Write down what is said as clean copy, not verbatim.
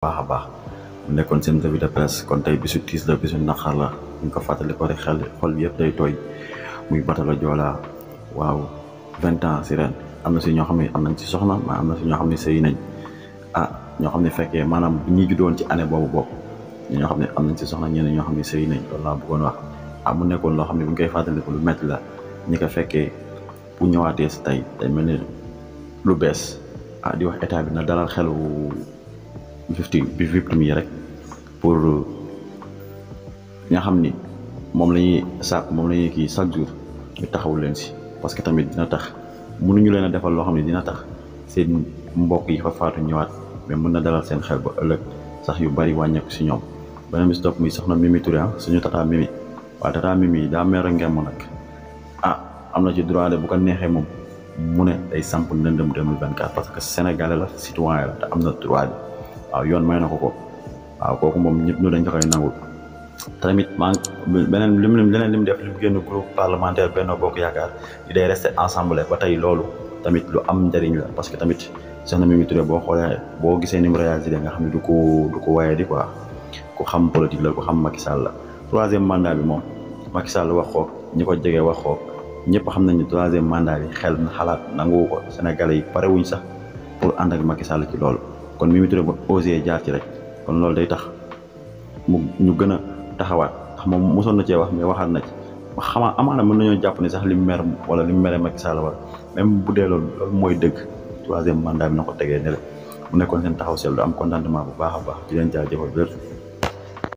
baax a baax mu nekkoon seen revue de presse kon tey bisu tiis la bisu naqar la ñu ko fàttali ko rek xol yëpp day tooy muy Batalo Joola waaw 20 ans si ren am na si ñoo xam ne am nañ ci soxna mais am na si ñoo xam ne sëy nañ ñoo xam ne fekkee maanaam bi ñuy juddoon ci année boobu ñoo xam ne am nañ ci soxna ñeneen ñoo xam ne sëy nañ loolu laa bëggoon wax mu nekkoon loo xam ne bu ñu koy fàttaliku lu métti la ñi ko fekkee bu ñëwaatee si tey day mel ni lu bees di wax état bi na dalal xelu victime yi rek pour nga xam ni moom la ñuy sàkk moom la ñuy kii chaque jour ñu taxawul leen si parce que tamit dina tax mënuñu leen a defal loo xam ne dina tax seen mbokk yi fa faatu ñëwaat mais mën na dalal seen xel ba ëllëg sax yu bari wàññeeku si ñoom. beneen bi si topp muy soxna Mimi Touré suñu tata Mimi waaw tata Mimi daa meer a ngemm nag am na ci droit de bu ko neexee moom mu ne day samp ndëndëm 2024 parce que sénégalais la citoyen la te am na droit bi waaw yoon may na ko waaw kooku moom ñëpp ñu dañ ko koy nangul tamit leneen li mu def li mu génn groupe parlementaire Benno Bokk Yaakaar di day rester ensemble ba tey loolu tamit lu am njëriñ la parce que tamit soxna Mimi Touré boo xoolee boo gisee ni mu réagir nga xam ne du ko waye di quoi ku xam politique la ku xam Macky Sall la troisième mandat bi moom Macky Sall wax ko ñi ko jege wax ko ñëpp xam nañ ne troisième mandat bi xel na xalaat nangu ko Sénégalais yi pare wuñ sax pour ànd ak Macky Sall ci loolu kon Mimi Touré ba osé jaar ci rek kon loolu day tax ñu gën a taxawaat ndax moom mosoon na cee wax mais waxaat na ci xamaa amaana mën nañoo jàpp ni sax li mu mer wala li mu mere Macky Sall wala même bu dee loolu mooy dëgg troisième mandat bi na ko tegee ne mu nekkoon seen taxaw seetlu am contentement bu baax a baax di leen jaajëfal